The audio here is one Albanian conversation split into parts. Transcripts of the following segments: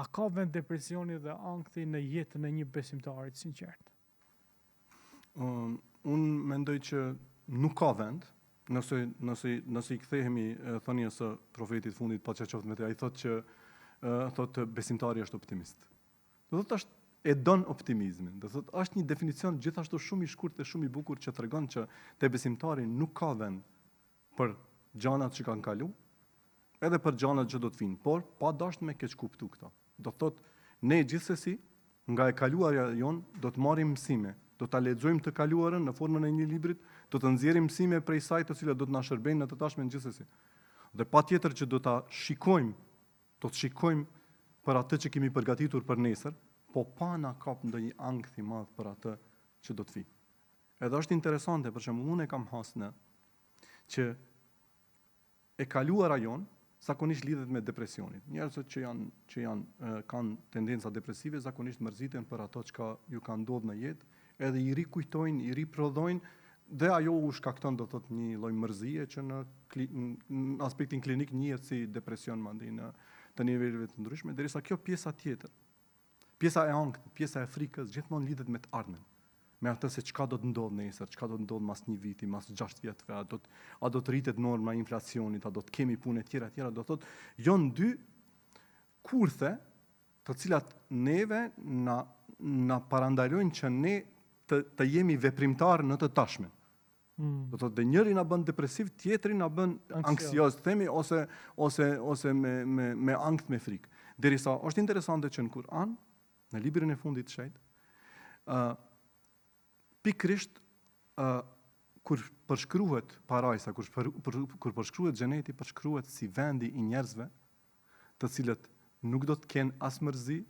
A ka vend depresioni dhe ankthi në jetën e një besimtari të sinqertë? Um, unë mendoj që nuk ka vend, nëse nëse nëse i kthehemi thënies së profetit fundit paqja qoftë me të, ai thotë që thotë besimtari është optimist. Do thotë është e don optimizmin. Do thotë është një definicion gjithashtu shumë i shkurt dhe shumë i bukur që tregon që te besimtari nuk ka vend për gjanat që kanë kalu, edhe për gjanat që do të vinë, por pa dashtë me keqkuptu këto. Do thotë ne gjithsesi nga e kaluarja jonë do të marrim mësime, do ta lexojmë të kaluarën në formën e një librit, do të nxjerrim mësime prej saj të cilat do të na shërbejnë në të tashmen gjithsesi. Dhe patjetër që do ta shikojmë, do të shikojmë për atë që kemi përgatitur për nesër, po pa na kap ndonjë ankth i madh për atë që do të vijë. Edhe është interesante, për shembull, unë e kam has në që e kaluara jonë zakonisht lidhet me depresionin. Njerëzit që janë që janë kanë tendenca depresive zakonisht mërziten për ato çka ju ka ndodhur në jetë, edhe i rikujtojnë, i riprodhojnë dhe ajo u shkakton do thotë një lloj mërzie që në, në aspektin klinik njihet si depresion mandej në të niveleve të ndryshme, derisa kjo pjesa tjetër Pjesa e ankthit, pjesa e frikës gjithmonë lidhet me të ardhmen, me atë se çka do të ndodhë nesër, çka do të ndodhë mas një viti, mas 6 vjetëve, a do të a do të rritet norma e inflacionit, a do të kemi punë etj etj, do thotë janë dy kurthe të cilat neve na na parandalojnë që ne të të jemi veprimtar në të tashmen. Mm. Do thotë dhe njëri na bën depresiv, tjetri na bën anksioz, themi ose ose ose me me me ankth me frikë. Derisa është interesante që në Kur'an, në librin e fundit të shenjtë, ë uh, pikërisht ë uh, kur përshkruhet parajsa, kur për, për, kur përshkruhet xheneti, përshkruhet si vendi i njerëzve të cilët nuk do të kenë as mërzi,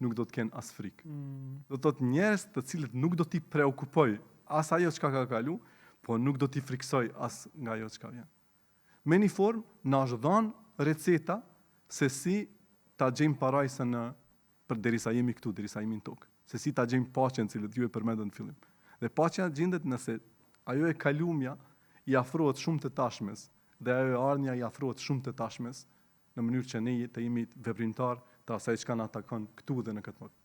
nuk do të kenë as frikë. Mm. Do të thotë njerëz të cilët nuk do t'i preokupojë as ajo çka ka kalu, po nuk do t'i friksojë as nga ajo çka vjen. Me një formë na është dhënë receta se si ta gjejmë parajsën në përderisa jemi këtu, derisa jemi në tokë. Se si ta gjejmë paqen të cilën ju e përmendët në fillim. Dhe paqja gjendet nëse ajo e kalumja i afrohet shumë të tashmes dhe ajo e ardhmja i afrohet shumë të tashmes, në mënyrë që ne të jemi veprimtar të asaj çka na takon këtu dhe në këtë botë.